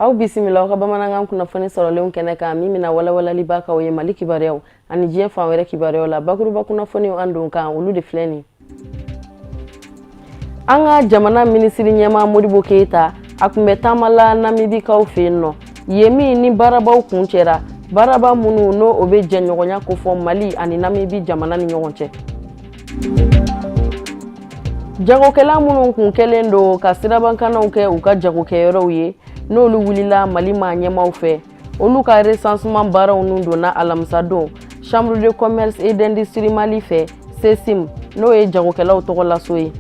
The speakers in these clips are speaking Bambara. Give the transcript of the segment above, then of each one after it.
Aw bisimila aw ka bamanankan kunnafoni sɔrɔlenw kɛnɛ kan, min bɛna walawalaliba k'aw ye Mali kibaruyaw ani diɲɛ fan wɛrɛ kibaruyaw la. Bakuruba kunnafoniw an don kan, olu de filɛ nin. An ka jamana minisiri ɲɛmaa Modibo Keyita, a tun bɛ taama la Namibikaw fɛ yen nɔ, yen min ni baarabaw kuncɛra, baaraba minnu n'o o bɛ jɛɲɔgɔnya kofɔ Mali ani Namibi jamana ni ɲɔgɔn cɛ. Jagokɛla minnu kun kɛlen don ka sirabakannaw kɛ u ka jagokɛyɔrɔw ye, n'olu wulila Mali maa ɲɛmaaw fɛ, olu ka recensement baaraw nun donna alamisadon Chambre de commerce et d'industrie Mali fɛ, CECIM, n'o ye jagokɛlaw tɔgɔlaso ye.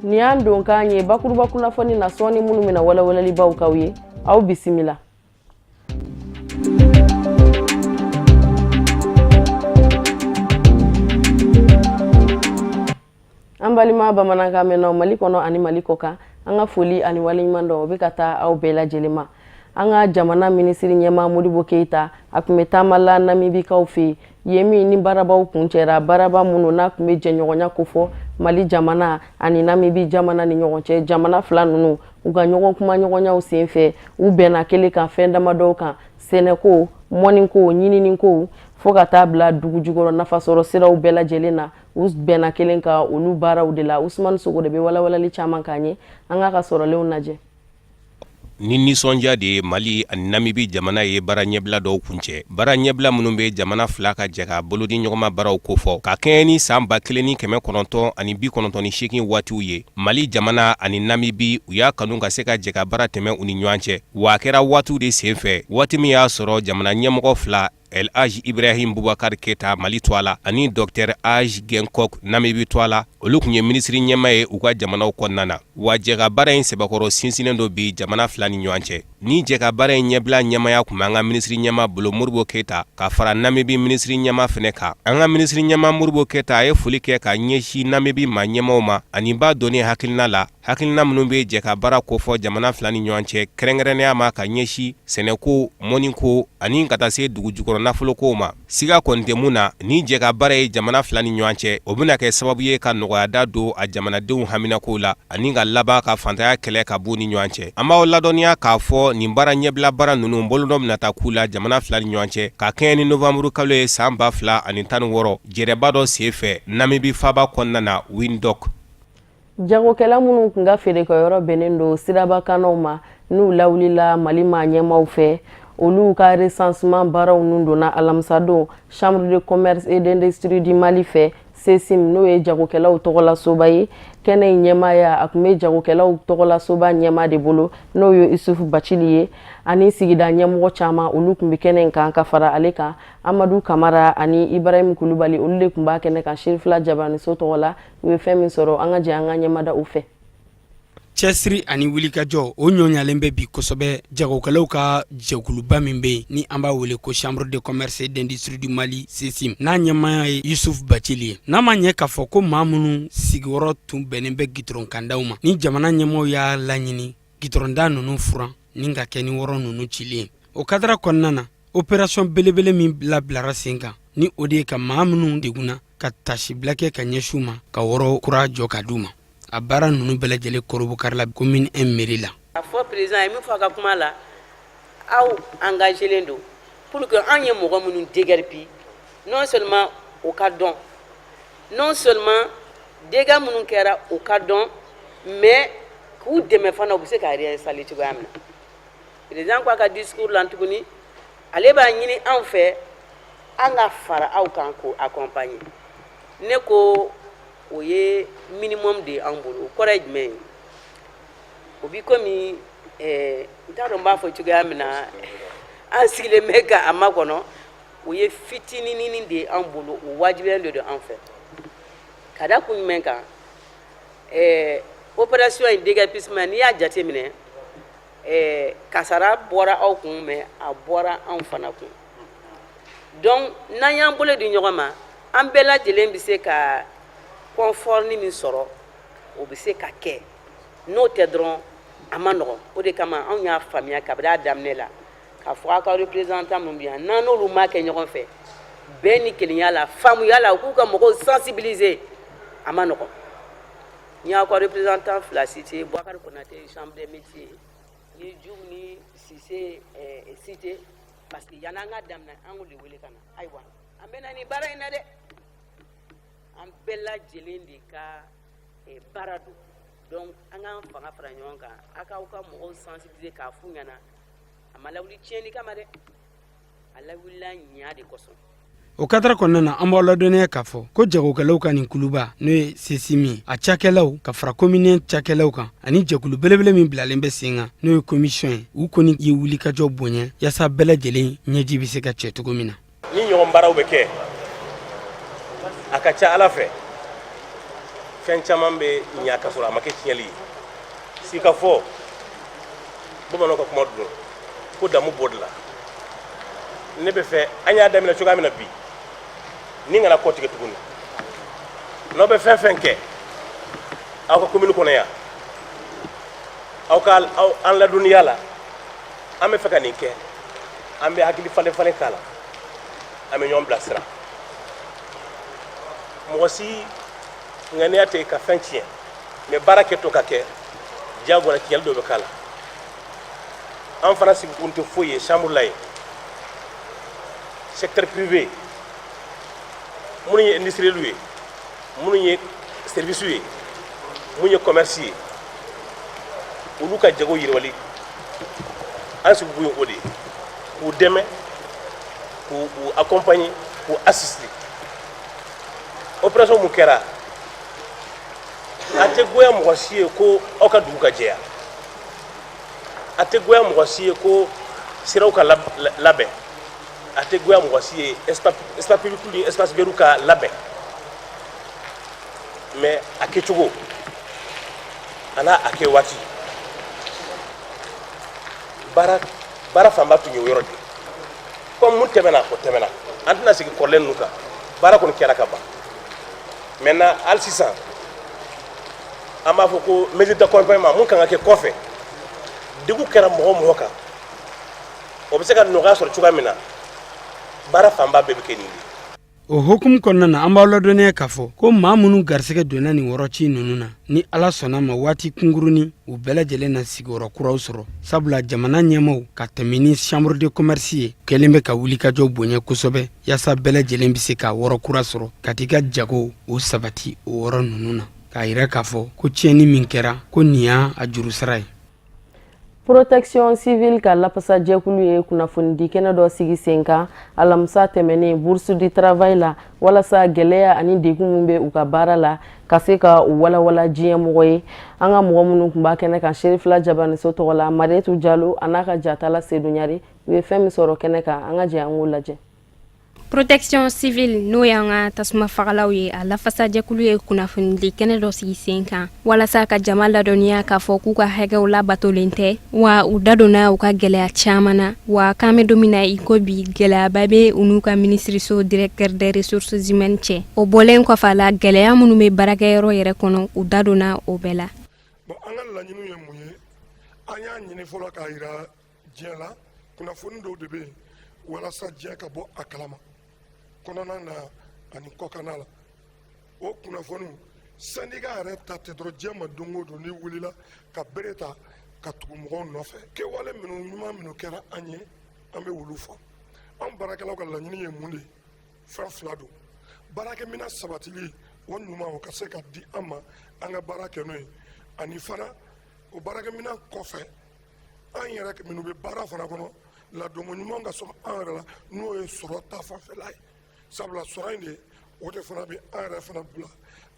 Nin y'an donkan ye bakuruba kunnafoni na sɔɔni, minnu bɛna walawalalibaw k'aw ye. Aw bisimila. An balima bamanankan mɛnnaw Mali kɔnɔ ani Mali kɔ kan, an ka foli ani waleɲuman dɔn, o bɛ ka taa aw bɛɛ lajɛlen ma. An ka jamana minisiri ɲɛmaa Modibo Keyita, a tun bɛ taama la Namibikaw fɛ yen, yen min ni baarabaw kuncɛra, baaraba minnu n'a tun bɛ jɛɲɔgɔnya kofɔ Mali jamana ani Namibi jamana ni ɲɔgɔn cɛ. Jamana fila ninnu, u ka ɲɔgɔn kumaɲɔgɔnyaw senfɛ, u bɛnna kelen kan fɛn damadɔw kan: sɛnɛko, mɔniko, ɲininiko, fo ka taa bila dugu jukɔrɔ nafasɔrɔ siraw bɛɛ lajɛlen na. U bɛnna kelen kan olu baaraw de la. Usumani Sogo de bɛ walawalali caman k'an ye. An k'a ka sɔrɔlenw lajɛ. Ni nisɔndiya de ye, Mali ani Namibi jamana ye baara ɲɛbila dɔw kuncɛ, baara ɲɛbila minnu bɛ jamana fila ka jɛ ka bolodi ɲɔgɔnma baaraw kofɔ. Ka kɛɲɛ ni san 1998 waatiw ye, Mali jamana ani Namibi, u y'a kanu ka se ka jɛ ka baara tɛmɛ u ni ɲɔgɔn cɛ. Wa a kɛra waatiw de senfɛ, waati min y'a sɔrɔ jamana ɲɛmɔgɔ fila, El Hadj Ibrahim Boubacar Keita Mali tɔgɔ la ani Docteur Hage Geingob Namibi tɔgɔ la, olu tun ye minisiri ɲɛmaa ye u ka jamanaw kɔnɔna na. Wa jɛka baara in sɛbɛkɔrɔ sinsinnen don bi jamana fila ni ɲɔgɔn cɛ. Ni jɛka baara in ɲɛbila ɲɛmaaya tun b'an ka minisiri ɲɛmaa bolo, Modibo Keyita, ka fara Namibi minisiri ɲɛmaa fɛnɛ kan. An ka minisiri ɲɛmaa Modibo Keyita, a ye foli kɛ ka ɲɛsin Namibi maa ɲɛmaaw ma ani ba donni hakilina la, hakilina minnu bɛ jɛ ka baara kofɔ jamana fila ni ɲɔgɔn cɛ, kɛrɛnkɛrɛnnenya ma ka ɲɛsin sɛnɛko, mɔniko ani ka taa se dugu jukɔrɔ nafolokow ma. Siga kɔni tɛ mun na, ni jɛ ka baara ye jamana fila ni ɲɔgɔn cɛ, o bɛna kɛ sababu ye ka nɔgɔyada don a jamanadenw haminakow la ani ka laban ka fantanya kɛlɛ ka b'u ni ɲɔgɔn cɛ. An b'aw ladɔnniya k'a fɔ nin baara ɲɛbila baara ninnu bolonɔ bɛna taa k'u la jamana fila ni ɲɔgɔn cɛ ka kɛɲɛ ni novanburu kalo ye san 2016, jɛrɛba dɔ senfɛ Namibi faaba kɔnɔna na, Windhoek. Jagokɛla minnu tun ka feerekɛyɔrɔ bɛnnen don sirabakannaw ma, n'u lawulila Mali maa ɲɛmaaw fɛ, olu ka recensement baaraw nun donna alamisadon Chambre de commerce et d'industrie du Mali fɛ, CECIM, n'o ye jagokɛlaw tɔgɔlasoba ye. Kɛnɛ in ɲɛmaaya, a tun bɛ jagokɛlaw tɔgɔlasoba ɲɛmaa de bolo, n'o ye Isufu Bacili ye, ani sigida ɲɛmɔgɔ caman, olu tun bɛ kɛnɛ in kan. Ka fara ale kan, Amadu Kamara ani Ibrahim Kulubali, olu de tun b'a kɛnɛ kan Sirifila Jabaniso tɔgɔ la. U ye fɛn min sɔrɔ, an ka jɛ an ka ɲɛmada u fɛ. Cɛsiri ani wulikajɔ, o ɲɔɲalen bɛ bi kosɛbɛ jagokɛlaw ka jɛkuluba min bɛ yen ni an b'a wele ko Chambre de commerce et d'industrie du Mali, CECIM, n'a ɲɛmaaya ye Yusuf Bacili ye. N'a ma ɲɛ k'a fɔ ko maa minnu sigiyɔrɔ tun bɛnnen bɛ gitɔrɔnkandaw ma, ni jamana ɲɛmaaw y'a laɲini gitɔrɔnda ninnu furan ni ka kɛ ni wɔrɔ ninnu cili ye, o kadara kɔnɔna na, opération belebele min labilara sen kan, ni o de ye ka maa minnu degunna ka tasibila kɛ ka ɲɛsin u ma, ka wɔrɔ kura jɔ ka d'u ma. A baara ninnu bɛɛ lajɛlen korobokarila commune 1 mairie la. A fɔ président ye min fɔ a ka kuma la, aw engagelen don pour que an ye mɔgɔ minnu déguerpi, non seulement o ka dɔn, non seulement dégâts minnu kɛra o ka dɔn, mais k'u dɛmɛ fana, u bɛ se ka réinstaller cogoya min na. Président ko a ka discours la tuguni, ale b'a ɲini anw fɛ an ka fara aw kan k'o accompagner. Ne ko o ye minimum de ye anw bolo. O kɔrɔ ye jumɛn ye? O bi komi n t'a dɔn n b'a fɔ cogoya min na, an sigilen bɛ ka a makɔnɔ. O ye fitinininin de ye anw bolo, o wajibiyalen de don anw fɛ. Ka da kun jumɛn kan? Opération in, déguerpissement, n'i y'a jateminɛ, kasara bɔra aw kun, mais a bɔra anw fana kun. Donc n'an y'an bolo di ɲɔgɔn ma, an bɛɛ lajɛlen bɛ se ka confort min sɔrɔ, o bɛ se ka kɛ. N'o tɛ dɔrɔn, a ma nɔgɔn. O de kama anw y'a faamuya kabini a daminɛ la k'a fɔ aw ka représentant minnu bɛ yan, n'an n'olu ma kɛ ɲɔgɔn fɛ bɛn ni kelenya la, faamuya la, u k'u ka mɔgɔw sensibiliser, a ma nɔgɔn. N y'aw ka représentant fila cité, Boubacar Konate, chambre des métiers, ni Diouf ni Sise citer parce que yan'an ka daminɛ, an k'o de wele ka na. Ayiwa, an bɛ na nin baara in na dɛ, an bɛɛ lajɛlen de ka baara don. Donc an k'an fanga fara ɲɔgɔn kan, a k'aw ka mɔgɔw sensibiliser k'a f'u ɲɛna, a ma lawuli tiɲɛni kama dɛ, a lawulila ɲa de kosɔn. O kadara kɔnɔna na, an b'aw ladɔnniya k'a fɔ ko jagokɛlaw ka nin kuluba, n'o ye SECIM ye, a cakɛlaw ka fara komini cakɛlaw kan ani jɛkulu belebele min bilalen bɛ sen kan, n'o ye komisiyɔn ye, u kɔni ye wulikajɔ bonya yaasa bɛɛ lajɛlen ɲɛji bɛ se ka cɛ cogo min na. Ni ɲɔgɔn baaraw bɛ kɛ, a ka ca ala fɛ, fɛn caman bɛ ɲa ka sɔrɔ a ma kɛ tiɲɛli ye. Sigikafɔ, bamananw ka kuma dun ko damu bɔ de la. Ne bɛ fɛ an y'a daminɛ cogoya min na bi, ni kana kɔ tigɛ tuguni. N'aw bɛ fɛn fɛn kɛ aw ka komini kɔnɔ yan, aw ka aw an ladɔnniya la, an bɛ fɛ ka nin kɛ, an bɛ hakili falen falen k'a la, an bɛ ɲɔgɔn bilasira. Mɔgɔ si ŋaniya tɛ ka fɛn tiɲɛ, mais baara kɛtɔ ka kɛ, diyagoya tiɲɛli dɔ bɛ k'a la. An fana sigikun tɛ foyi ye chambre la yen. Secteur privé, minnu ye industriel ye, minnu ye service ye, minnu ye commerce ye, olu ka jago yiriwali, an sigikun ye o de ye, k'u dɛmɛ, k'u accompagner, k'u assister. Opération mun kɛra, a tɛ goya mɔgɔ si ye ko aw ka dugu ka jɛya, a tɛ goya mɔgɔ si ye ko siraw ka labɛn, a tɛ goya mɔgɔ si ye espace public ni espace vert ka labɛn, mais a kɛcogo a n'a a kɛ waati, baara fanba tun ye o yɔrɔ de ye. Comme mun tɛmɛna, o tɛmɛna, an tɛna segin kɔrɔlen ninnu kan. Baara kɔni kɛra ka ban. Maintenant, hali sisan, an b'a fɔ ko mesure d'accompagnement mun kan ka kɛ kɔfɛ, degun kɛra mɔgɔ o mɔgɔ kan, o bɛ se ka nɔgɔya sɔrɔ cogoya min na, baara fanba bɛɛ bɛ kɛ nin ye. O hukumu kɔnɔna na, an b'aw ladɔnniya k'a fɔ ko maa minnu garisɛgɛ donna nin wɔrɔci ninnu na, ni Ala sɔnna ma, waati kunkurunin, u bɛɛ lajɛlen na sigiyɔrɔ kuraw sɔrɔ, sabula jamana ɲɛmaw ka tɛmɛ ni chambre de commerce ye kɛlen bɛ ka wulikajɔ bonya kosɛbɛ yaasa bɛɛ lajɛlen bɛ se ka wɔrɔ kura sɔrɔ ka t'i ka jago o sabati o wɔrɔ ninnu na, k'a yira k'a fɔ ko tiɲɛni min kɛra, ko nin y'a a jurusara ye. Protection civile ka lafasajɛkulu ye kunnafonidi kɛnɛ dɔ sigi sen kan alamisa tɛmɛnen Bourse du Travail la, walasa gɛlɛya ani degun min bɛ u ka baara la, ka se ka u walawala diɲɛ mɔgɔ ye. An ka mɔgɔ minnu tun b'a kɛnɛ kan, Serifila Jabaniso tɔgɔ la, Marietu Jalo a n'a ka jatala Sedu Ɲari, u ye fɛn min sɔrɔ kɛnɛ kan, an ka jɛ an k'o lajɛ. Protection civile, n'o y'an ka tasuma fagalaw ye, a lafasajɛkulu ye kunnafonidi kɛnɛ dɔ sigi sen kan walasa ka jama ladɔnniya k'a fɔ k'u ka hakɛw labatolen tɛ, wa u da donna u ka gɛlɛya caman na. Wa k'an bɛ don min na i ko bi, gɛlɛyaba bɛ u n'u ka minisiriso directeur des ressources humaines cɛ. O bɔlen kɔfɛ a la, gɛlɛya minnu bɛ baarakɛyɔrɔ yɛrɛ kɔnɔ, u da donna o bɛɛ la. Bon, an ka laɲiniw ye mun ye? An y'a ɲini fɔlɔ k'a yira diɲɛ la, kunnafoni dɔw de bɛ yen walasa diɲɛ ka bɔ a kalama kɔnɔna na ani kɔkanna la. O kunnafoniw, syndicat yɛrɛ ta tɛ dɔrɔn. Diɲɛ ma don o don, n'i wulila ka bere ta ka tugu mɔgɔw nɔfɛ, kɛwale minnu ɲuman minnu kɛra an ye, an bɛ olu fɔ. An baarakɛlaw ka laɲini ye mun de ye? Fɛn fila don: baarakɛminɛn sabatili, o ɲuman, o ka se ka di an ma, an ka baara kɛ n'o ye, ani fana o baarakɛminɛn kɔfɛ, an yɛrɛ minnu bɛ baara fana kɔnɔ, ladonko ɲuman ka sɔrɔ an yɛrɛ la, n'o ye sɔrɔ ta fanfɛla ye, sabula sɔrɔ in de, o de fana bɛ an yɛrɛ fana bila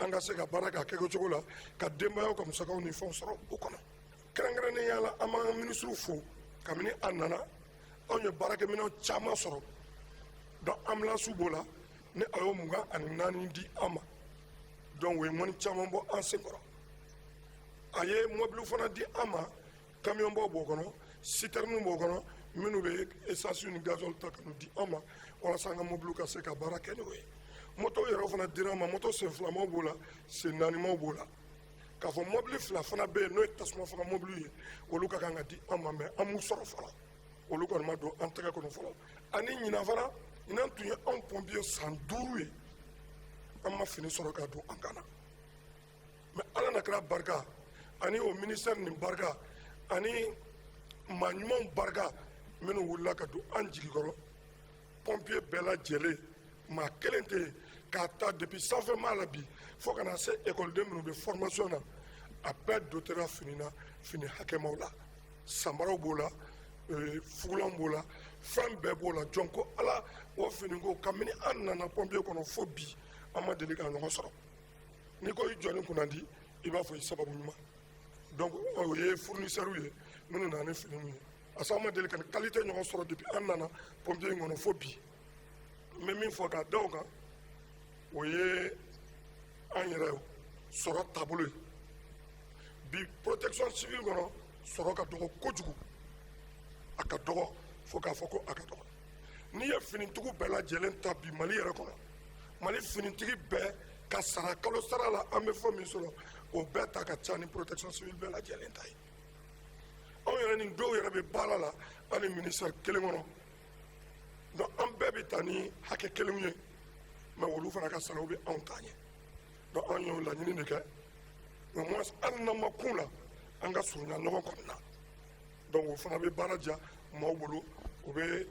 an ka se ka baara kɛ a kɛcogo la, ka denbayaw ka musakaw ni fɛnw sɔrɔ o kɔnɔ. Kɛrɛnkɛrɛnnenya la, an b'an ka minisiriw fo. Kabini a nana, anw ye baarakɛminɛn caman sɔrɔ. Donc ambulance b'o la, ni a y'o 24 di an ma, donc o ye ŋɔni caman bɔ an sen kɔrɔ. A ye mɔbiliw fana di an ma, kamiyɔnbaw b'o kɔnɔ, citerne b'o kɔnɔ, minnu bɛ essence ni gasoil ta ka n'u di an ma walasa an ka mɔbiliw ka se ka baara kɛ n'o ye. Moto yɛrɛ fana dira an ma, moto sen filamaw b'o la, sen naanimaw b'o la. K'a fɔ mɔbili fila fana bɛ yen, n'o ye tasuma faga mɔbiliw ye, olu ka kan ka di an ma, mais an m'u sɔrɔ fɔlɔ, olu kɔni ma don an tɛgɛ kɔnɔ fɔlɔ. Ani ɲinan fana, ɲinan tun ye anw pompier san 5 ye, an ma fini sɔrɔ ka don an kan na. Mais Ala na kɛra barika ani o ministère nin barika ani Maa ɲumanw barika minnu wulila ka don an jigi kɔrɔ, pompier bɛɛ lajɛlen, maa kelen tɛ yen k'a ta depuis sanfɛ maa la bi fo ka na se ekɔliden minnu bɛ formation na, a bɛɛ dotera fini na, fini hakɛmaw la. Samaraw b'o la, fugulan b'o la, fɛn bɛɛ b'o la. Jɔn ko Ala, o finiko, kabini an nana pompier kɔnɔ fo bi, an ma deli ka ɲɔgɔn sɔrɔ. N'i ko i jɔni kunnandi, i b'a fɔ i sababu ɲuman. Donc o ye fournisseurs ye minnu nana ni fini ye. Parce que an ma deli ka nin qualité ɲɔgɔn sɔrɔ depuis an nana pompier in kɔnɔ fo bi. N bɛ min fɔ k'a da o kan, o ye an yɛrɛ sɔrɔ taabolo ye. Bi protection civile kɔnɔ, sɔrɔ ka dɔgɔ kojugu, a ka dɔgɔ fo k'a fɔ ko a ka dɔgɔ. N'i ye finitigiw bɛɛ lajɛlen ta bi Mali yɛrɛ kɔnɔ, Mali finitigi bɛɛ ka sara kalo sara la, an bɛ fɛn min sɔrɔ, o bɛɛ ta ka ca ni protection civile bɛɛ lajɛlen ta ye. Anw yɛrɛ ni dɔw yɛrɛ bɛ baara la an ni ministère kelen kɔnɔ, donc an bɛɛ bɛ taa ni hakɛ kelenw ye, mais olu fana ka saraw bɛ anw ta ɲɛ. Donc anw y'o laɲini de kɛ, au moins hali n'an ma kun la, an ka surunya ɲɔgɔn kɔni na. Donc o fana bɛ baara diya maaw bolo, o bɛ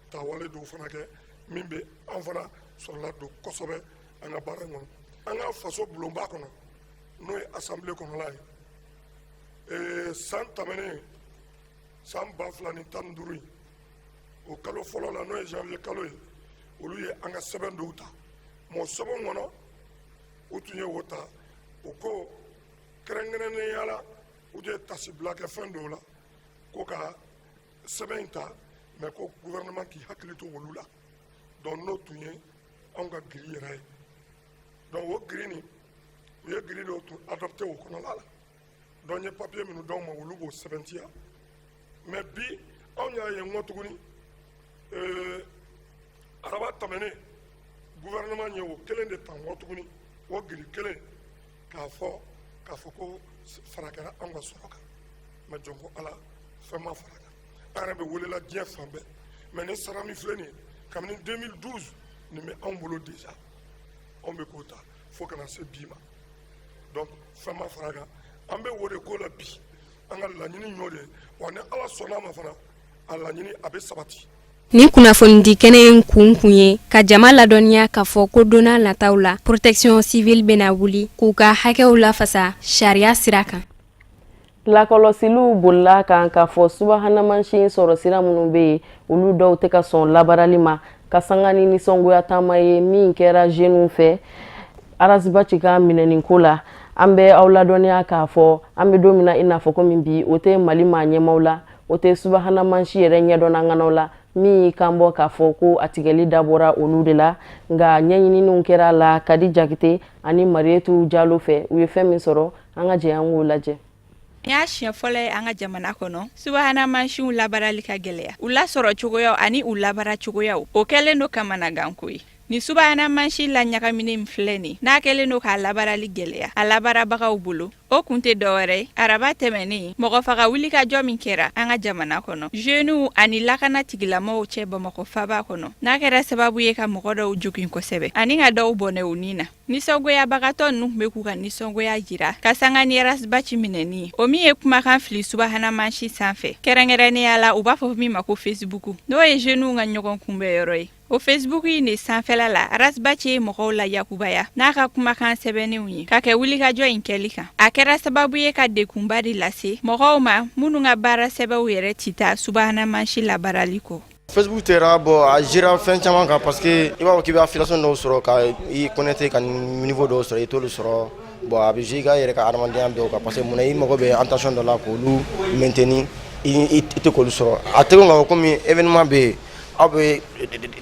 tawale dɔw fana kɛ min bɛ an fana sɔrɔla don kosɛbɛ an ka baara in kɔnɔ. An ka faso bulonba kɔnɔ, n'o ye assemblée kɔnɔla ye, san tɛmɛnen, san 2015 in, o kalo fɔlɔ la, n'o ye janvier kalo ye, olu ye an ka sɛbɛn dɔw ta. Mɔgɔ sɛbɛn kɔnɔ, u tun ye o ta, u ko kɛrɛnkɛrɛnnenya la, u tun ye tasibila kɛ fɛn dɔw la ko ka sɛbɛn in ta, mais ko gouvernement k'i hakili to olu la. Donc n'o tun ye anw ka grille yɛrɛ ye. Donc o grille nin, u ye grille dɔw tun adopté o kɔnɔla la. Donc n ye papier minnu d'aw ma, olu b'o sɛbɛntiya. Mais bi anw y'a ye n kɔ tuguni, araba tɛmɛnen, gouvernement ye o kelen de ta n kɔ tuguni, o grille kelen, k'a fɔ ko fara kɛra anw ka sɔrɔ kan. Mais jɔn ko Ala, fɛn ma fara kan. An yɛrɛ bɛ welela diɲɛ fan bɛɛ, mais ni sara min filɛ nin ye, kabini 2012 nin bɛ anw bolo déjà, anw bɛ k'o ta fo ka na se bi ma. Donc fɛn ma fara kan. An bɛ o de ko la bi. An ka laɲini y'o de ye, wa ni Ala sɔnna a ma fana, a laɲini a bɛ sabati. Nin kunnafonidi kɛnɛ in kun kun ye ka jama ladɔnniya k'a fɔ ko don nataw la, protection civile bɛna wuli k'u ka hakɛw lafasa sariya sira kan. Lakɔlɔsiliw bolila kan k'a fɔ subahana mansin sɔrɔ sira minnu bɛ yen, olu dɔw tɛ ka sɔn labaarali ma, ka sanga ni nisɔngoya taama ye min kɛra jeunes fɛ Ras Bath ka minɛniko la. An bɛ aw ladɔnniya k'a fɔ an bɛ don min na i n'a fɔ komi bi, o tɛ Mali maa ɲɛmaw la, o tɛ subahana mansin yɛrɛ ɲɛdɔnna ŋanaw la min y'i kan bɔ k'a fɔ ko a tigɛli dabɔra olu de la. Nka ɲɛɲininiw kɛra a la Kadi Jakite ani Marietu Jalo fɛ, u ye fɛn min sɔrɔ, an ka jɛ an k'o lajɛ. Nin y'a siɲɛ fɔlɔ ye an ka jamana kɔnɔ, subahana mansinw labaarali ka gɛlɛya. U lasɔrɔ cogoyaw ani u labaara cogoyaw, o kɛlen don kamanaganko ye. Nin subahana mansin la ɲagaminen min filɛ nin, n'a kɛlen don k'a labaarali gɛlɛya a labaarabagaw bolo, o kun tɛ dɔwɛrɛ ye, araba tɛmɛnen, mɔgɔfaga wulikajɔ min kɛra an ka jamana kɔnɔ jeunes ani lakana tigilamɔgɔw cɛ Bamakɔ faba kɔnɔ, n'a kɛra sababu ye ka mɔgɔ dɔw jogin kosɛbɛ ani ka dɔw bɔnɛ u ni na. Nisɔngoyabagatɔ ninnu tun bɛ k'u ka nisɔngoya jira ka sanga ni Ras Bath minɛni ye, o min ye kumakan fili subahana mansin sanfɛ, kɛrɛnkɛrɛnnenya la u b'a fɔ min ma ko Facebook, n'o ye jeunes ka ɲɔgɔn kunbɛyɔrɔ ye. O Facebook in de sanfɛla la, Ras Bath ye mɔgɔw la yakubaya n'a ka kumakan sɛbɛnnenw ye ka kɛ wulikajɔ in kɛli kan. A kɛra sababu ye ka degunba de lase mɔgɔw ma minnu ka baara sɛbɛnw yɛrɛ tɛ taa subahana mansin labaarali kɔ. Facebook tɛra, bon, a gérera fɛn caman kan, parce que i b'a fɔ k'i bɛ affiliation dɔw sɔrɔ, ka i connecté ka niveau dɔw sɔrɔ, i t'olu sɔrɔ. Bon, a bɛ jouer i ka yɛrɛ ka adamadenya dɔw kan, parce que munna, i mago bɛ attention dɔ la k'olu maintenir, i tɛ k'olu sɔrɔ. A tɛ ko komi événement bɛ yen, aw bɛ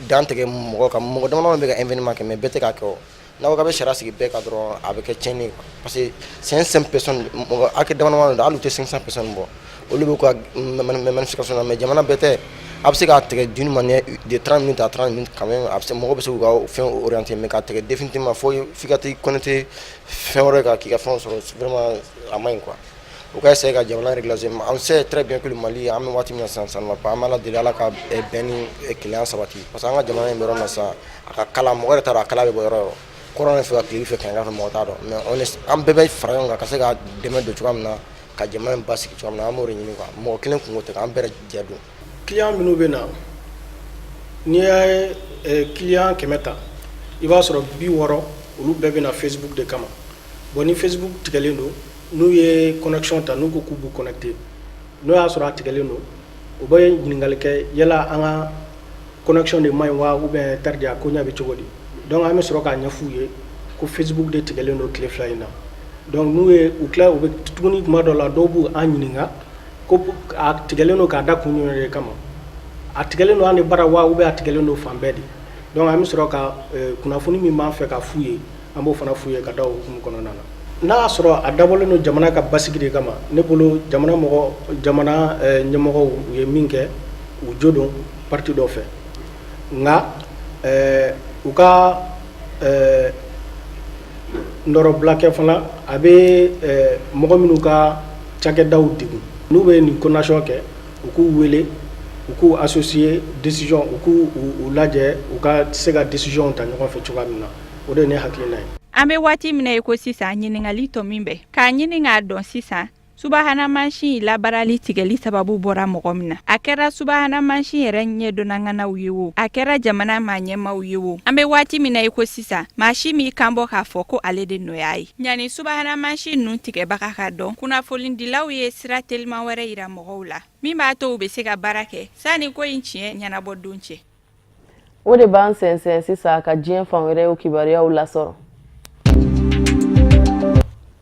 dan tigɛ mɔgɔ kan, mɔgɔ damadama bɛ ka événement kɛ, mais bɛɛ tɛ k'a kɛ. O n'aw ko k'a bɛ sariya sigi bɛɛ kan dɔrɔn, a bɛ kɛ tiɲɛni ye, parce que c'est un simple personne, mɔgɔ hakɛ damadama don, hali u tɛ 500 personnes bɔ, olu bɛ ka manifestation na, mais jamana bɛɛ tɛ. A bɛ se k'a tigɛ d'une manière de 30 minutes à 30 minutes quand même, a bɛ se, mɔgɔ bɛ se k'u ka fɛn orienter, mais k'a tigɛ définitivement fo f'i ka t'i connecté fɛn wɛrɛ kan k'i ka fɛnw sɔrɔ, vraiment a man ɲi quoi. U ka essayer ka jamana régulariser. On sait très bien que le Mali, an bɛ waati min na sisan, ça ne va pas. An bɛ Ala deli, Ala ka bɛn ni kelenya sabati, parce que an ka jamana in bɛ yɔrɔ min na sisan, a ka kala, mɔgɔ yɛrɛ t'a dɔn a kala bɛ bɔ yɔrɔ o yɔrɔ, kɔrɔn fɛ ka tilebin fɛ, kɛɲɛka fɛ, mɔgɔ t'a dɔn. Mais on est, an bɛɛ bɛ fara ɲɔgɔn kan ka se ka dɛmɛ don cogoya min na. ka jamana in basigi cogoya min na, an b'o de ɲini quoi. Mɔgɔ kelen kunko tɛ, an bɛɛ jɛ don. Client minnu bɛ na, n'i ye client 100 ta, i b'a sɔrɔ 60, olu bɛɛ bɛ na Facebook de kama. Bon, ni Facebook tigɛlen don, n'u ye connexion ta, n'u ko k'u b'u connecter, n'o y'a sɔrɔ a tigɛlen don, u bɛ ɲininkali kɛ: yala an ka connexion de man ɲi wa, ou bien taridi a ko ɲɛ bɛ cogo di? Donc an bɛ sɔrɔ k'a ɲɛf'u ye ko Facebook de tigɛlen don tile 2 in na. Donc n'u ye u tila, u bɛ tuguni, tuma dɔ la, dɔw b'u an ɲininka ko a tigɛlen don k'a da kun jumɛn de kama, a tigɛlen don an de bara wa, ou bien a tigɛlen don fan bɛɛ de. Donc an bɛ sɔrɔ ka kunnafoni min b'an fɛ ka f'u ye, an b'o fana f'u ye ka da o hukumu kɔnɔna na. N'a y'a sɔrɔ a dabɔlen don jamana ka basigi de kama, ne bolo, jamana mɔgɔ, jamana ɲɛmɔgɔw, u ye min kɛ, u jo don parti dɔ fɛ, nka u ka nɔrɔbila kɛ fana, a bɛ mɔgɔ minnu ka cakɛdaw degun, n'u bɛ nin coordination kɛ, u k'u wele, u k'u associer décision, u k'u u lajɛ, u ka se ka décision ta ɲɔgɔn fɛ cogoya min na. O de ye ne hakilina ye. An bɛ waati min na i ko sisan, ɲininkali tɔ min bɛ k'a ɲini k'a dɔn sisan, subahana mansin labaarali tigɛli sababu bɔra mɔgɔ min na, a kɛra subahana mansin yɛrɛ ɲɛdɔnnaŋanaw ye wo, a kɛra jamana maa ɲɛmaw ye wo, an bɛ waati min na i ko sisan, maa si m'i kan bɔ k'a fɔ ko ale de nɔ y'a ye. Yanni subahana mansin ninnu tigɛbaga ka dɔn, kunnafonidilaw ye sira teliman wɛrɛ yira mɔgɔw la min b'a to u bɛ se ka baara kɛ sanni ko in tiɲɛ ɲɛnabɔ don cɛ. O de b'an sɛnsɛn sisan ka diɲɛ fan wɛrɛw kibaruyaw lasɔrɔ.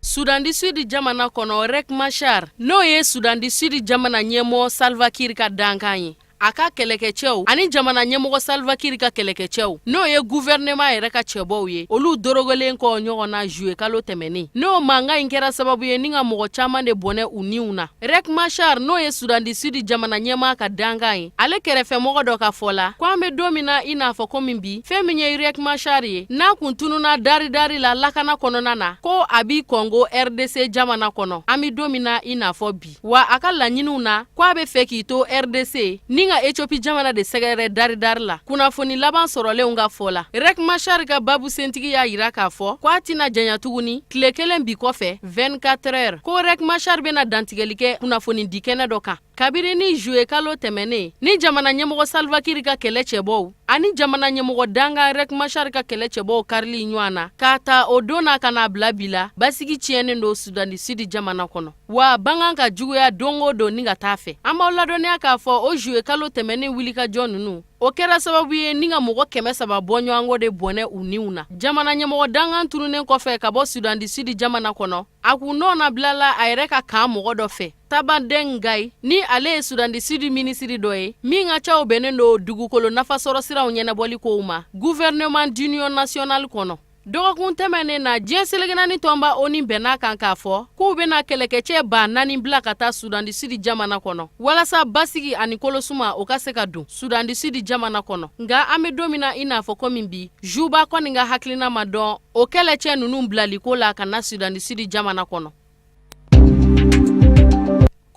Sudan du Sud jamana kɔnɔ, Riek Machar, n'o ye Sudan du Sud jamana ɲɛmɔgɔ Salva Kiir ka dankan ye, a ka kɛlɛkɛcɛw ani jamana ɲɛmɔgɔ Salva Kiir ka kɛlɛkɛcɛw, n'o ye gouvernement yɛrɛ ka cɛbɔw ye, olu dorogolen kɔ ɲɔgɔn na juillet kalo tɛmɛnen, n'o mankan in kɛra sababu ye ni ka mɔgɔ caman de bɔnɛ u niw na. Riek Machar, n'o ye Sudan du Sud jamana ɲɛmaa ka dankan ye, ale kɛrɛfɛmɔgɔ dɔ ka fɔ la ko an bɛ don min na i n'a fɔ komi bi, fɛn min ye Riek Machar ye, n'a kun tununa daridari la lakana kɔnɔna na, ko a bi Congo RDC jamana kɔnɔ an bɛ don min na i n'a fɔ bi. Wa a ka laɲiniw na, ko a bɛ fɛ k'i to RDC ni ka Ethiopie jamana de sɛgɛrɛ daridari la. Kunnafoni laban sɔrɔlenw ka fɔ la, Riek Machar ka babu sentigi y'a yira k'a fɔ ko a tɛna janya tuguni tile kelen bi kɔfɛ, 24 heures, ko Riek Machar bɛna dantigɛli kɛ kunnafoni di kɛnɛ dɔ kan. Kabiri ni juillet kalo tɛmɛnen ni jamana ɲɛmɔgɔ Salva Kiir ka kɛlɛ cɛbɔw ani jamana ɲɛmɔgɔ dankan Riek Machar ka kɛlɛ cɛbɔw karili ɲɔgɔn na, k'a ta o don na ka n'a bila bi la, basigi tiɲɛnen don Sudan du Sud jamana kɔnɔ, wa bangan ka juguya don o don ni ka taa fɛ. An b'aw ladɔnniya k'a fɔ o juillet kalo tɛmɛnen wulikajɔ ninnu, o kɛra sababu ye ni ka mɔgɔ 300 bɔɲɔgɔnko de bɔnɛ u niw na. Jamana ɲɛmɔgɔ dankan tununnen kɔfɛ ka bɔ Sudan du Sud jamana kɔnɔ, a kun nɔ nabilala a yɛrɛ ka kan mɔgɔ dɔ fɛ, Taban Deng Gai, ni ale ye Sudan du Sud minisiri dɔ ye min ka caw bɛnnen don dugukolo nafasɔrɔ siraw ɲɛnabɔli kow ma gouvernement d'union nationale kɔnɔ. Dɔgɔkun tɛmɛnen na, diɲɛ selekenaani tɔnba ONU bɛn'a kan k'a fɔ k'u bɛna kɛlɛkɛcɛ 4000 bila ka taa Sudan du Sud jamana kɔnɔ walasa basigi ani kolosuma o ka se ka don Sudan du Sud jamana kɔnɔ. Nka an bɛ don min na i n'a fɔ komi bi, Juba kɔni ka hakilina ma dɔn o kɛlɛcɛ ninnu bilaliko la ka na Sudan du Sud jamana kɔnɔ.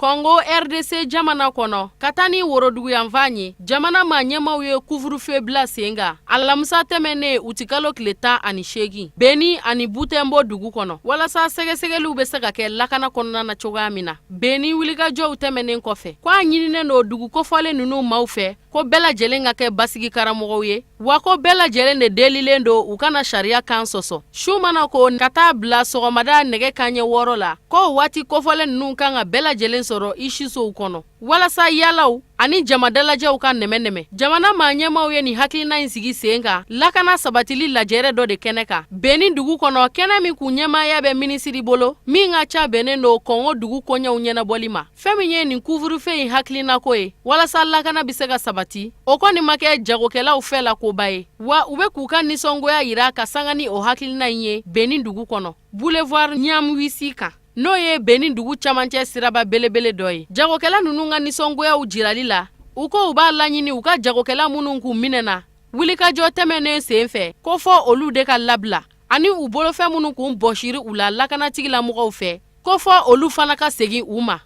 Congo RDC jamana kɔnɔ, ka taa ni woroduguyanfan ye, jamana maa ɲɛmaaw ye couvre-feu bila sen kan alamisa tɛmɛnen utikalo tile 18, Beni ani Butembo dugu kɔnɔ, walasa sɛgɛsɛgɛliw bɛ se ka kɛ lakana kɔnɔna na cogoya min na. Beni wulikajɔw tɛmɛnen kɔfɛ, ko a ɲininen don dugu kofɔlen ninnu maaw fɛ ko bɛɛ lajɛlen ka kɛ basigi karamɔgɔw ye, wa ko bɛɛ lajɛlen de delilen don u kana sariya kan sɔsɔ. Su mana ko ka taa bila sɔgɔmada nɛgɛ kanɲɛ 6 la, ko waati kofɔlen ninnu kan ka bɛɛ lajɛlen sɔrɔ i sisow kɔnɔ walasa yaalaw ani jama dalajɛw ka nɛmɛnɛmɛ. Jamana maa ɲɛmaaw ye nin hakilina in sigi sen kan lakana sabatili lajɛrɛ dɔ de kɛnɛ kan Beni dugu kɔnɔ, kɛnɛ min kun ɲɛmaaya bɛ minisiri bolo min ka ca bɛnnen don Kɔngo dugu koɲɛw ɲɛnabɔli ma. Fɛn min ye nin couvre-feu in hakilinako ye walasa lakana bɛ se ka sabati, o kɔni ma kɛ jagokɛlaw fɛ la koba ye, wa u bɛ k'u ka nisɔngoya yira ka sanga ni o hakilina in ye Beni dugu kɔnɔ, boulevard Nyamwisi kan, n'o ye Beni dugu camancɛ siraba belebele dɔ ye. Jagokɛla ninnu ka nisɔngoyaw jirali la, u ko u b'a laɲini u ka jagokɛla minnu k'u minɛna wulikajɔ tɛmɛnen sen fɛ, ko fɔ olu de ka labila, ani u bolofɛn minnu kun bɔsiri u la lakanatigilamɔgɔw fɛ, ko fɔ olu fana ka segin u ma.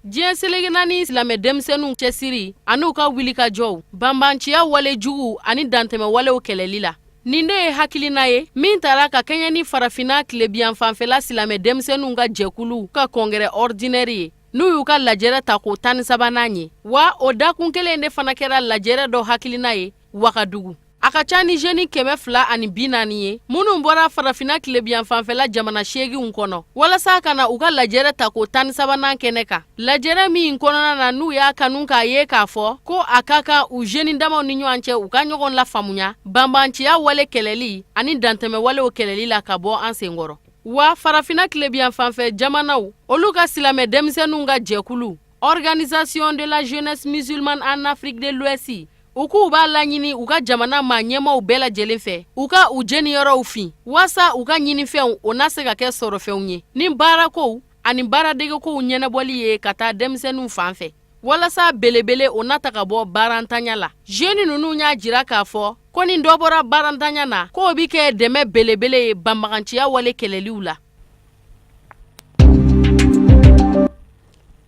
Diɲɛ seleke naani silamɛ denmisɛnninw cɛsiri an'u ka wulikajɔw banbanciya wale jugu ani dantɛmɛ walew kɛlɛli la. Nin de ye hakilina ye min tara ka kɛɲɛ ni farafinna tilebinyanfanfɛla silamɛ denmisɛnninw ka jɛkulu ka congrès ordinaire ye, n'u y'u ka lajɛrɛ ta ko 13nan ye. Wa o dakun kelen de fana kɛra lajɛrɛ dɔ hakilina ye Wagadugu. A ka ca ni jeunes 240 ye minnu bɔra farafinna tilebiyanfanfɛla jamana seeginw kɔnɔ walasa ka na u ka lajɛrɛ ta ko 13nan kɛnɛ kan, lajɛrɛ min kɔnɔna na n'u y'a kanu k'a ye k'a fɔ ko a ka kan u jeunes damaw ni ɲɔgɔn cɛ u ka ɲɔgɔn lafaamuya banbanciya wale kɛlɛli ani dantɛmɛwalew kɛlɛli la ka bɔ an senkɔrɔ. Wa farafinna tilebiyanfanfɛ jamanaw, olu ka silamɛ denmisɛnninw ka jɛkulu Organisation de la jeunesse musulmane en Afrique de l'Ouest, u k'u b'a laɲini u ka jamana maa ɲɛmaw bɛɛ lajɛlen fɛ u ka u jeniyɔrɔw fin waasa u ka ɲinifɛnw o na se ka kɛ sɔrɔfɛnw ye ni baarakow ani baaradegekow ɲɛnabɔli ye ka taa denmisɛnninw fan fɛ, walasa belebele o na ta ka bɔ baarantanya la. Jeunes ninnu y'a jira k'a fɔ ko ni dɔ bɔra baarantanya na, k'o bɛ kɛ dɛmɛ belebele ye banbaganciya wale kɛlɛliw la.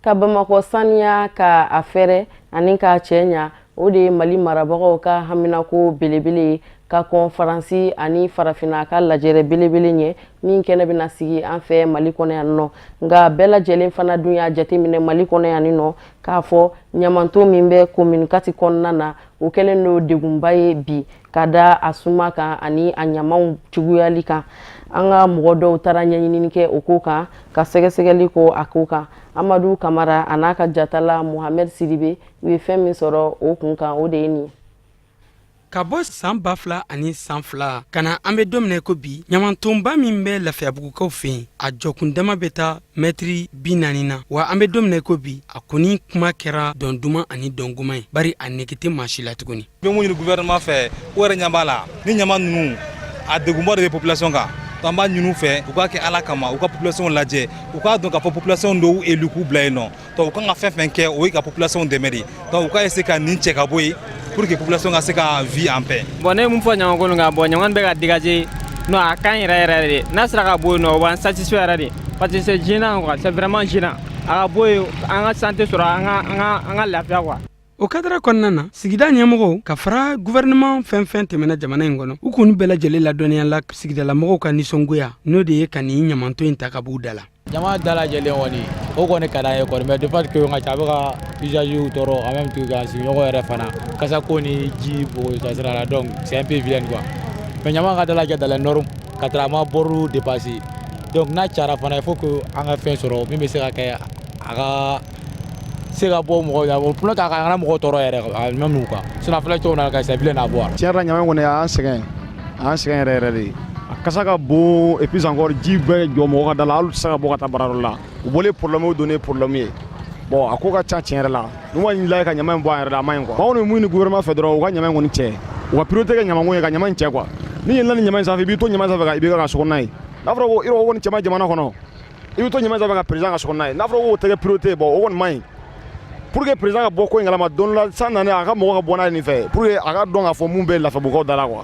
Ka Bamakɔ saniya ka a fɛrɛ ani k'a cɛ ɲa, o de ye Mali marabagaw ka haminako belebele ye ka kɔn Faransi ani farafinna ka lajɛrɛ belebele ɲɛ min kɛnɛ bɛna sigi an fɛ Mali kɔnɔ yan nɔ. Nka bɛɛ lajɛlen fana dun y'a jateminɛ Mali kɔnɔ yan nɔ k'a fɔ ɲamanton min bɛ commune 4 kɔnɔna na, o kɛlen don degunba ye bi ka da a suma kan ani a ɲamaw juguyali kan. An ka mɔgɔ dɔw taara ɲɛɲinini kɛ o ko kan, ka sɛgɛsɛgɛli ko a ko kan. Amadu Kamara a n'a ka jatala Mohamed Sidibe, u ye fɛn min sɔrɔ o kun kan, o de ye nin ye. Ka bɔ san 2002 ka na an bɛ don min na ko bi, ɲamantonba min bɛ Lafiyabugukaw fɛ yen, a jɔkun dama bɛ taa mɛtiri 40 na. Wa an bɛ don min na ko bi, a kɔni kuma kɛra dɔn duman ani dɔn goman ye, bari a nege tɛ maa si la tuguni. N bɛ mun ɲini gouvernement fɛ, u yɛrɛ ɲɛ b'a la, ni ɲama ninnu a degunba de bɛ population kan. Donc an b'a ɲini u fɛ, u k'a kɛ Ala kama, u ka population lajɛ, u k'a dɔn k'a fɔ population dɔw élu k'u bila yen nɔ. Donc u kan ka fɛn fɛn kɛ, o ye ka population dɛmɛ de. Donc u ka essayer ka nin cɛ ka bɔ yen pour que population ka se ka vivre en paix. Bon, ne ye mun fɔ ɲamanko nin kan? Bon, ɲaman bɛ ka dégager, non, a ka ɲi yɛrɛ yɛrɛ de. N'a sera ka bɔ yen nɔ, o b'an satisfait yɛrɛ de, parce que c'est gênant quoi, c'est vraiment gênant. A ka bɔ yen, an ka santé sɔrɔ, an ka lafiya quoi. O kadara kɔnɔna na, sigida ɲɛmɔgɔw ka fara gouvernement fɛn fɛn tɛmɛna jamana in kɔnɔ, u k'u bɛɛ lajɛlen ladɔnniya la sigidalamɔgɔw ka nisɔngoya, n'o de ye ka nin ɲamanton in ta ka b'u da la. Jama dalajɛlen kɔni, o kɔni ka d'an ye kɔni, mais de fait que ka ca, a bɛ ka usagers tɔɔrɔ, en même temps ka sigiɲɔgɔn yɛrɛ fana, kasako ni ji bɔgɔ sira la, donc c'est un peu vilain quoi. Mais ɲama ka dalajɛ dans les normes, ka tɛrɛ a ma bord dépasser. Donc n'a cayara fana, il faut que an ka fɛn sɔrɔ min bɛ se ka kɛ a ka se ka bɔ mɔgɔw la, pour que a kana mɔgɔw tɔɔrɔ yɛrɛ même quoi. Sinon a filɛ cogo min na, c'est vilain à voir. Tiɲɛ yɛrɛ la, ɲama in kɔni, a y'an sɛgɛn, a y'an sɛgɛn yɛrɛ yɛrɛ de. A kasa ka bon, et puis encore ji bɛ jɔ mɔgɔ ka da la, hali u tɛ se ka bɔ ka taa baarayɔrɔ la. U bɔlen problème, o donnen problème ye. Bon, a ko ka ca tiɲɛ yɛrɛ la. N'u ma lajɛ ka ɲama in bɔ an yɛrɛ la, a ma ɲi quoi. Anw bɛ mun ɲini gouvernement fɛ dɔrɔn, u ka ɲama in kɔni cɛ, u ka priorité kɛ ɲamanko ye, ka ɲama in cɛ quoi. Ni yɛlɛnna ni ɲama in sanfɛ, i b'i to ɲama in sanfɛ ka i bɛ ka so kɔnɔna ye. N'a fɔra ko o kɔni cɛ man ɲi jamana kɔnɔ, i bɛ to ɲama in sanfɛ ka président ka so kɔnɔna ye. N'a fɔra ko o tɛ kɛ priorité ye, bon, o kɔni man ɲi. Pour que président ka bɔ ko in kalama don dɔ la, san nana, a ka mɔgɔ ka bɔ n'a ye nin fɛ, pour que a ka dɔn k'a fɔ mun bɛ Lafiyabugukaw da la quoi.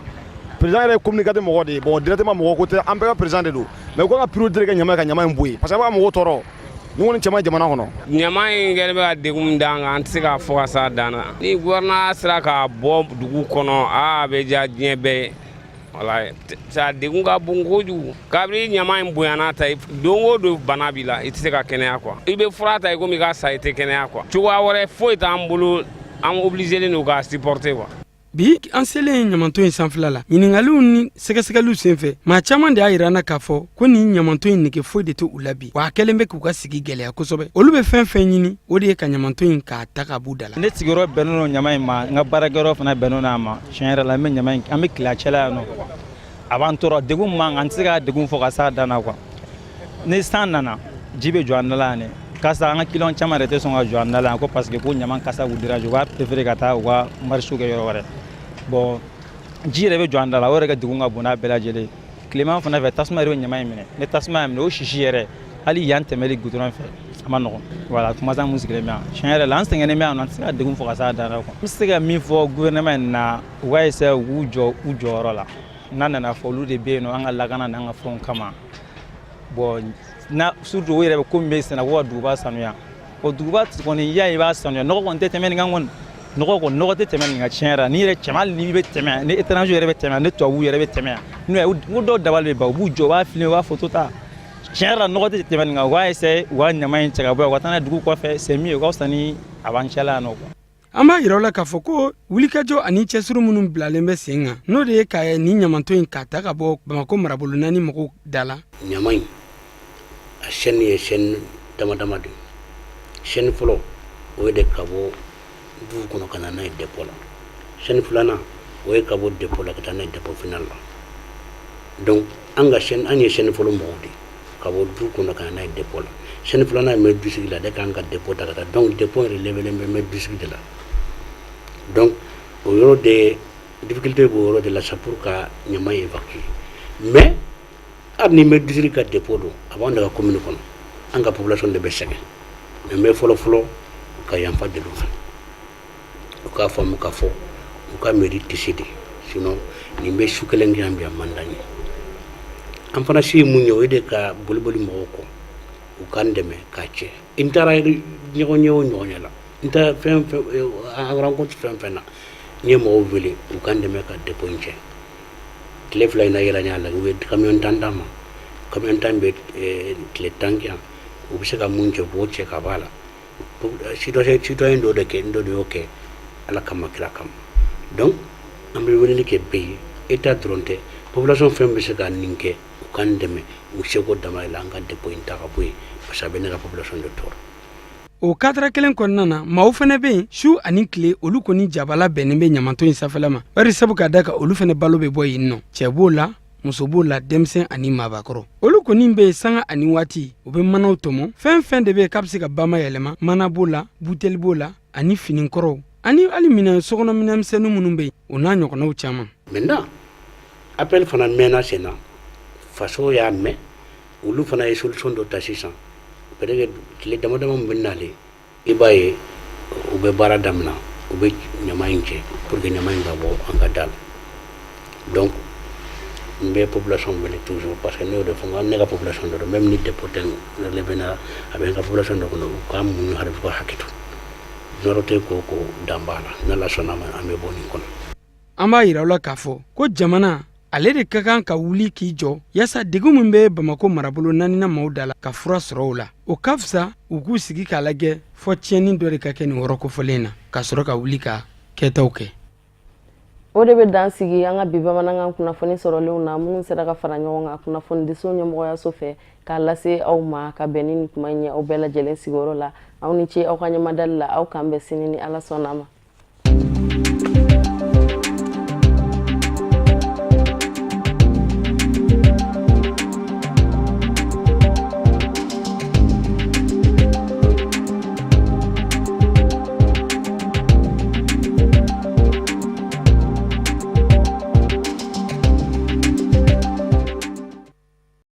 Président yɛrɛ ye communicateur mɔgɔ de ye. Bon, directement mɔgɔ ko tɛ, an bɛɛ ka président de don, mais u kan ka priorité kɛ ɲama ye, ka ɲama in bɔ yen, parce que a b'a mɔgɔw tɔɔrɔ. Nin kɔni cɛ man ɲi jamana kɔnɔ. Ɲama in kɛlen bɛ ka degun min d'an kan, an tɛ se k'a fɔ ka s'a dan na. Ni gouvernement sera k'a bɔ dugu kɔnɔ, aa, a bɛ diya diɲɛ bɛɛ ye. Walayi, a degun ka bon kojugu. Kabini ɲama in bonyana ta, don o don bana b'i la, i tɛ se ka kɛnɛya quoi. I bɛ fura ta i komi i ka sa, i tɛ kɛnɛya quoi. Cogoya wɛrɛ foyi t'an bolo, an obligé don k'a supporter quoi. Bi an selen ɲamanton in sanfɛla la, ɲiningaliw ni sɛgɛsɛgɛliw senfɛ, maa caman de y'a yira na k'a fɔ ko nin ɲamanton in nege foyi de tɛ u la bi, wa a kɛlen bɛ k'u ka sigi gɛlɛya kosɛbɛ. Olu bɛ fɛn fɛn ɲini, o de ye ka ɲamanton in k'a ta ka b'u da la. Ne sigiyɔrɔ bɛnnen don ɲama in ma, n ka baarakɛyɔrɔ fana bɛnnen don a ma. Tiɲɛ yɛrɛ la, an bɛ ɲama in, an bɛ tile a cɛla yan nɔ, a b'an tɔɔrɔ. Degun min b'an kan, an tɛ se ka degun fɔ ka s'a dan na quoi. Ni san nana, ji bɛ jɔ an da la yan dɛ. Kasa, an ka client caman yɛrɛ tɛ sɔn ka jɔ an da la yan ko parce que ko ɲama kasa b'u déranger, u b'a préférer ka taa u ka marché kɛ yɔrɔ wɛrɛ. Bon, ji yɛrɛ bɛ jɔ an da la, o yɛrɛ ka degun ka bon n'a bɛɛ lajɛlen. Tilema fana fɛ, tasuma yɛrɛ bɛ ɲama in minɛ. Ni tasuma y'a minɛ, o sisi yɛrɛ, hali yan tɛmɛli goudron fɛ, a ma nɔgɔn. Voilà, kumasan mun sigilen bɛ yan, tiɲɛ yɛrɛ la, an sɛgɛnnen bɛ yan nɔ, an tɛ se ka degun fɔ ka s'a dan na quoi. N bɛ se ka min fɔ gouvernement in na, u ka essayer u k'u jɔ u jɔyɔrɔ la. N'a nana fɔ olu de bɛ yen nɔ an ka lakana n'an ka fɛnw kama. Bon, na surtout o yɛrɛ bɛ ko min bɛ senna, ko ka duguba sanuya. O duguba kɔni, i y'a ye, i b'a sanuya, nɔgɔ kɔni tɛ tɛmɛ nin kan kɔni. Nɔgɔ kɔni, nɔgɔ tɛ tɛmɛ nin kan tiɲɛ yɛrɛ la. N'i yɛrɛ tɛmɛ, hali n'i bɛ tɛmɛ, ni étranger yɛrɛ bɛ tɛmɛ, ni tubabu yɛrɛ bɛ tɛmɛ yan, n'u ye n ko dɔw dabali bɛ ban, u b'u jɔ, u b'a filmer, u b'a photo ta. Tiɲɛ yɛrɛ la, nɔgɔ tɛ tɛmɛ nin kan. U k'a essayer u ka ɲama in cɛ ka bɔ yan, u ka taa n'a ye dugu kɔfɛ, c'est mieux, u ka fisa ni a b'an cɛla yan nɔ quoi. An b'a yira aw la k'a fɔ ko wulikajɔ ani cɛsiri minnu bilalen bɛ sen kan, n'o de ye ka nin ɲamanton in k'a ta ka bɔ Bamakɔ marabolo naani mɔgɔw da la. Ɲama in, a chaîne ye chaîne dama dama de. Chaîne fɔlɔ, o ye de ka bɔ dugu kɔnɔ ka na n'a ye dépôt la. Chaîne filanan, o ye ka bɔ dépôt la ka taa n'a ye dépôt final la. Donc an ka chaîne, an ye chaîne fɔlɔ mɔgɔw de, ka bɔ du kɔnɔ ka na n'a ye dépôt la. Chaîne filanan ye maire district la de k'an ka dépôt ta ka taa. Donc dépôt yɛrɛ relevelen bɛ maire district de la. Donc o yɔrɔ de difficulté b'o yɔrɔ de la sa pour ka ɲama évacuer. Mais hali ni maire district ka dépôt don, a b'an de ka commune kɔnɔ, an ka population de bɛ sɛgɛn. Mais n bɛ fɔlɔ fɔlɔ ka yanfa deli u fɛ, u k'a faamu k'a fɔ u ka mairie tɛ se de, sinon nin bɛ su kelen kɛ yan bi, a man d'an ye. An fana se ye mun ye, o ye de ka boliboli mɔgɔw kɔ, u k'an dɛmɛ k'a cɛ. N taara ɲɔgɔn ye o ɲɔgɔn ye la, n taara fɛn fɛn, an rencontre fɛn fɛn na, n ye mɔgɔw wele u k'an dɛmɛ ka dépôt in cɛ. Tile 2 in na, yɛlɛ y'a la, u ye camion 10 d'an ma. Camion 10 bɛ tile 10 kɛ yan. U bɛ se ka mun cɛ, u b'o cɛ ka bɔ a la. Citoyen dɔ de kɛ, dɔ de y'o kɛ Ala kama, kira kama. Donc an bɛ weleli kɛ bɛɛ ye, État dɔrɔn tɛ, population fɛn bɛ se ka nin kɛ, u k'an dɛmɛ u seko dama la, an ka dépôt in ta ka bɔ yen, parce que a bɛ ne ka population de tɔɔrɔ. O cadre kelen kɔnɔna na, maaw fana bɛ yen, su ani tile, olu kɔni jabala bɛnnen bɛ ɲamanton in sanfɛla ma, bari sabu ka da kan, olu fana balo bɛ bɔ yen nɔ. Cɛ b'o la, muso b'o la, denmisɛn ani maabakɔrɔ, olu kɔni bɛ yen sanga ani waati. U bɛ manaw tɔmɔ, fɛn fɛn de bɛ yen k'a bɛ se ka bama yɛlɛma, mana b'o la, buteli b'o la, ani finikɔrɔw, ani hali minɛn sokɔnɔ minɛnmisɛnnin minnu bɛ yen, o n'a ɲɔgɔnnaw caman. Maintenant, appel fana mɛnna sen na, faso y'a mɛn, olu fana ye solution dɔ ta sisan. Peut-être tile dama dama min bɛ nalen, i b'a ye u bɛ baara daminɛ, u bɛ ɲama in cɛ pour que ɲama in ka bɔ an ka da la. Donc n bɛ population wele toujours, parce que ne y'o de fɔ, n ko ne ka population de don. Même ni dépôt tɛ relevé na, a bɛ n ka population de kɔnɔ, u k'a muɲu hali u ka hakɛ to. Nɔrɔ tɛ ko ko dan b'a la. N'Ala sɔnna ma, an bɛ bɔ nin kɔnɔ. An b'a yira aw la k'a fɔ ko jamana ale de ka kan ka wuli k'i jɔ yaasa degun min bɛ Bamako marabolo naaninan maaw da la, ka fura sɔrɔ o la. O ka fisa u k'u sigi k'a lajɛ fɔ tiɲɛni dɔ de ka kɛ nin yɔrɔ kofɔlen na, ka sɔrɔ ka wuli ka kɛtaw kɛ. O de bɛ dan sigi an ka bi bamanankan kunnafoni sɔrɔlenw na, minnu sera ka fara ɲɔgɔn kan kunnafonidiso ɲɛmɔgɔyaso fɛ k'a lase aw ma ka bɛn ni nin kuma in ye aw bɛɛ lajɛlen sigiyɔrɔ la. Aw ni ce aw ka ɲɛmadali la. Aw k'an bɛn sini ni Ala sɔnna a ma.